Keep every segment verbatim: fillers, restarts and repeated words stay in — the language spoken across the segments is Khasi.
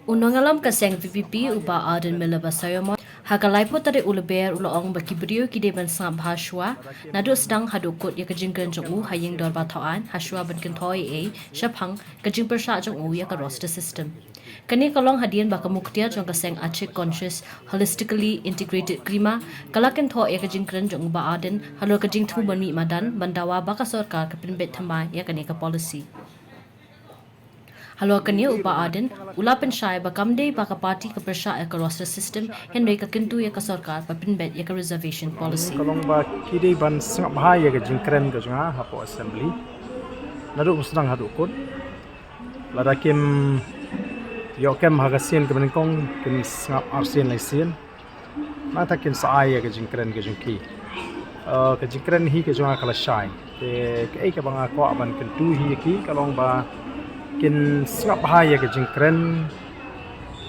U nongïalam ka seng VPP u Bah Ardent Miller Basaiawmoit ha ka laiphew tarik u Lber u la ong ba ki briew ki dei ban sngap bha shuwa naduh sdang haduh kut ïa ka jingkren jong u ha ïing dorbar thaw aiñ ha shuwa ban kynthoh ei ei shaphang ka jingpyrshah jong u ïa ka roster system. Kane ka long hadien ba ka muktiar jong ka seng Achik Conscious Holistically Integrated Krima ka la kynthoh ïa ka jingkren jong u Bah Ardent halor ka jingthmu ban mih madan ban dawa ba ka sorkar ka pynbeit thymmai ïa kane ka policy. Halor kane u Bah Ardent u la pynshai ba kam dei ba ka party ka pyrshah ïa ka roster system hynrei ka kyntu ïa ka sorkar ba pynbeit ïa ka reservation policy. Ka long ba ki dei ban sngap bha ïa ka jingkren ka jong nga hapoh assembly naduh sdang haduh kut. Lada kim ïoh kem ha ka sien kaba nyngkong kin sngap arsien laisien. Nangta kin sa ai ïa ka jingkren ka jong ki. Eh, ka jingkren hi ka jong nga ka la shai. Te kaei kaba nga kwah ban kyntu hi ïa ki ka long ba kin sngap bha ïa ka jingkren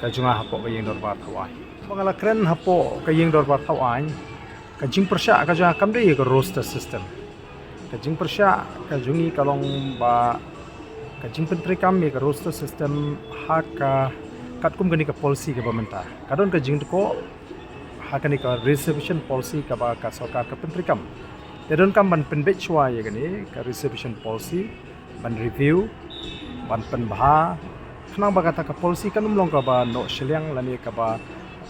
ka jong nga hapoh ka ïing dorbar thaw aiñ. Ba nga la kren hapoh ka ïing dorbar thaw aiñ, ka jingpyrshah ka jong nga kam dei ïa ka roster system. Ka jingpyrshah ka jong ngi ka long ba ka jingpyntreikam ïa ka roster system ha ka katkum kane ka policy kaba mynta. Ka don ka jingdkoh ha kane ka reservation policy kaba ka sorkar ka pyntreikam. Te donkam ban pynbeit shuwa ïa kane ka reservation policy, ban review, ban pynbha khnang ba kata ka policy kan ym long kaba noh shiliang lane kaba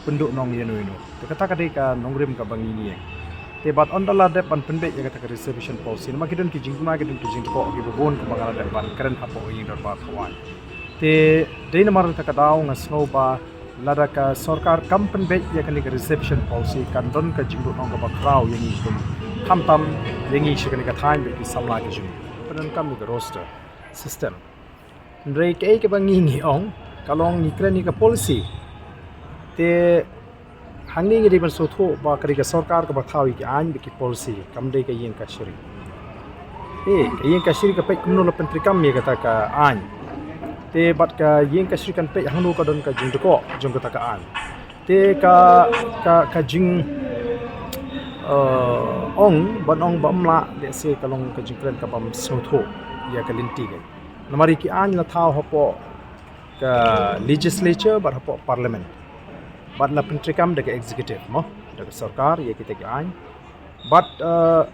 pynduhnong ïano ïano. Te kata ka dei ka nongrim kaba ngi ngi ïeng. Te bad ynda la dep ban pynbeit ïa kata ka reservation policy, namar ki don ki jingkynmaw, ki don ki jingdkoh kiba bun kaba nga la dep ban kren hapoh ïing dorbar thaw aiñ. Te dei namar kata ka daw nga sngew ba lada ka sorkar kam pynbeit ïa kane ka reservation policy kan don ka jingduhnong kaba khraw ïa ngi kum khamtam ïa ngi sha kane ka thaiñ bad ki samla ki jong ngi. Pyndonkam ïa ka roster system. Hynrei kaei kaba ngi ngi ong ka long ngi kren ïa ka policy. Te hangne ngi dei ban sngewthuh ba ka dei ka sorkar kaba thaw ïa ki aiñ bad ki policy, kam dei ka ïing kashari. Eh, ka ïing kashari ka peit kumno la pyntreikam ïa kata ka aiñ. Te bad ka ïing kashari kan peit hangno ka don ka jingdkoh jong kata ka aiñ. Te ka, ka, ka jing, eh, ong, ban ong ba ym lah, lehse ka long ka jingkren kabym sngewthuh ïa ka lynti ka. Namar ïa ki aiñ la thaw hapoh ka legislature bad hapoh parliament. Bad la pyntreikam da ka executive mo, da ka sorkar ïa kita ki aiñ. Bad, eh,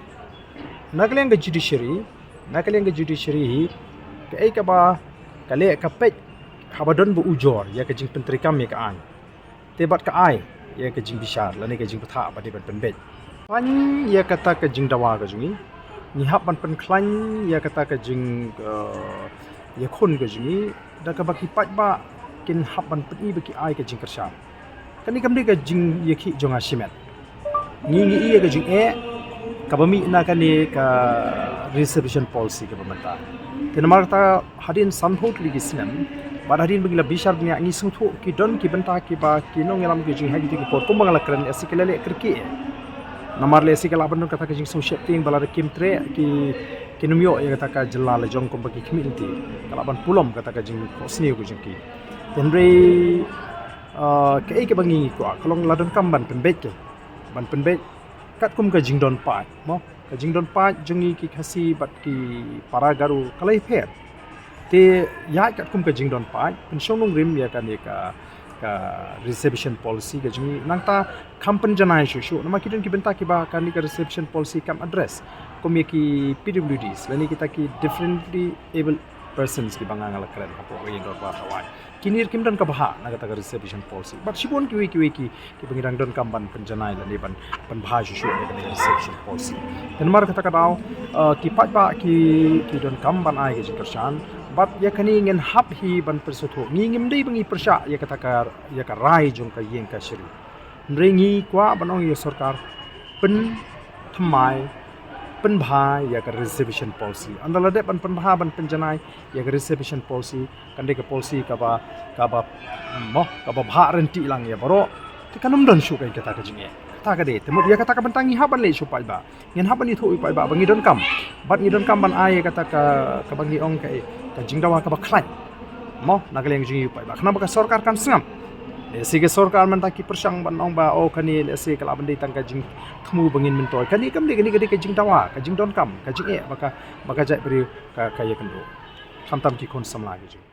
na ka liang ka judiciary, na ka liang ka judiciary hi, kaei kaba ka leh ka peit haba don ba ujor ïa ka jingpyntreikam ïa ka aiñ. Te bad ka ai ïa ka jingbishar lane ka jingbatai ba dei ban pynbeit. Khlaiñ ïa kata ka jingdawa ka jong ngi, ngi hap ban pynkhlaiñ ïa kata ka jing, eh, ïakhun ka jong ngi da kaba ki paidbah kin hap ban pyni ba ki ai ka jingkyrshan. Kane kam dei ka jingïakhih jong nga shimet. Ngi ngi ïa ka jingeh kaba mih na kane ka reservation policy kaba mynta. Te namar kata hadien sanphew tylli ki snem bad hadien ba ngi la bishar bniah ngi sngewthuh ki don ki bynta kiba ki nongïalam ki jong ngi ha kito ki por kumba nga la kren, lehse ki la leh kyrkieh. Namar lehse ka lah ban don kata ka jingsngewsih tieng ba lada kim treh ki, kin ym ïoh ïa kata ka jylla la jong kumba ki khmih lynti. Ka lah ban pulom kata ka jingkhohsniew ka jong ki. Hynrei, ah, kaei kaba ngi kwah ka long la donkam ban pynbeit ka, ban pynbeit katkum ka jingdon paid mo. Ka jingdon paid jong ngi ki Khasi bad ki para Garo ka la ïapher. Te ïaid katkum ka jingdon paid, pynshong nongrim ïa kane ka, ka reservation policy ka jong ngi, nangta kham pynjanai shuh shuh. Namar ki don ki bynta kiba kane ka reservation policy kam address, kum ïa ki PWDs lane kita ki differently abled persons kiba nga nga la kren hapoh ka ïing dorbar thaw aiñ. Kine ruh kim don ka bhah na kata ka reservation policy. Bad shibun kiwei kiwei ki, kiba ngi dang donkam ban pynjanai lane ban, ban bha shuh shuh na kata ka reservation policy. Te namar kata ka daw, eh, ki paidbah ki, ki donkam ban ai ka jingkyrshan. Bad ïa kane ngin hap hi ban pynsngewthuh. Ngi ngim dei ba ngi pyrshah ïa kata ka, ïa ka rai jong ka ïing kashari. Hynrei ngi kwah ban ong ïa sorkar pynthymmai, pynbha ïa ka reservation policy. Ynda la dep ban pynbha ban pynjanai ïa ka reservation policy, kan dei ka policy kaba, kaba, mo, kaba bha ryntih lang ïa baroh. Te kan ym don shuh ka kata ka jingeh. Kata ka dei, te mut ïa kata ka bynta ngi hap ban leit sha u paidbah. Ngin hap ban ïathuh ïa u paidbah ba ngi donkam. Bad ngi donkam ban ai ïa kata ka, kaba ngi ong ka, ka jingdawa kaba khlaiñ. Mo, na ka liang jong ngi u paidbah. Khnang ba ka sorkar kan sngap. Lehse ka sorkar mynta ki pyrshang ban ong ba, oh, kane lehse ka lah ban dei tang ka jingthmu ba ngin myntoi. Kane kam dei, kane ka dei ka jingdawa, ka jingdonkam, ka jingeh ba ka, ba ka jaitbynriew ka, ka ïakynduh. Khamtam ki khun samla ki jong ngi.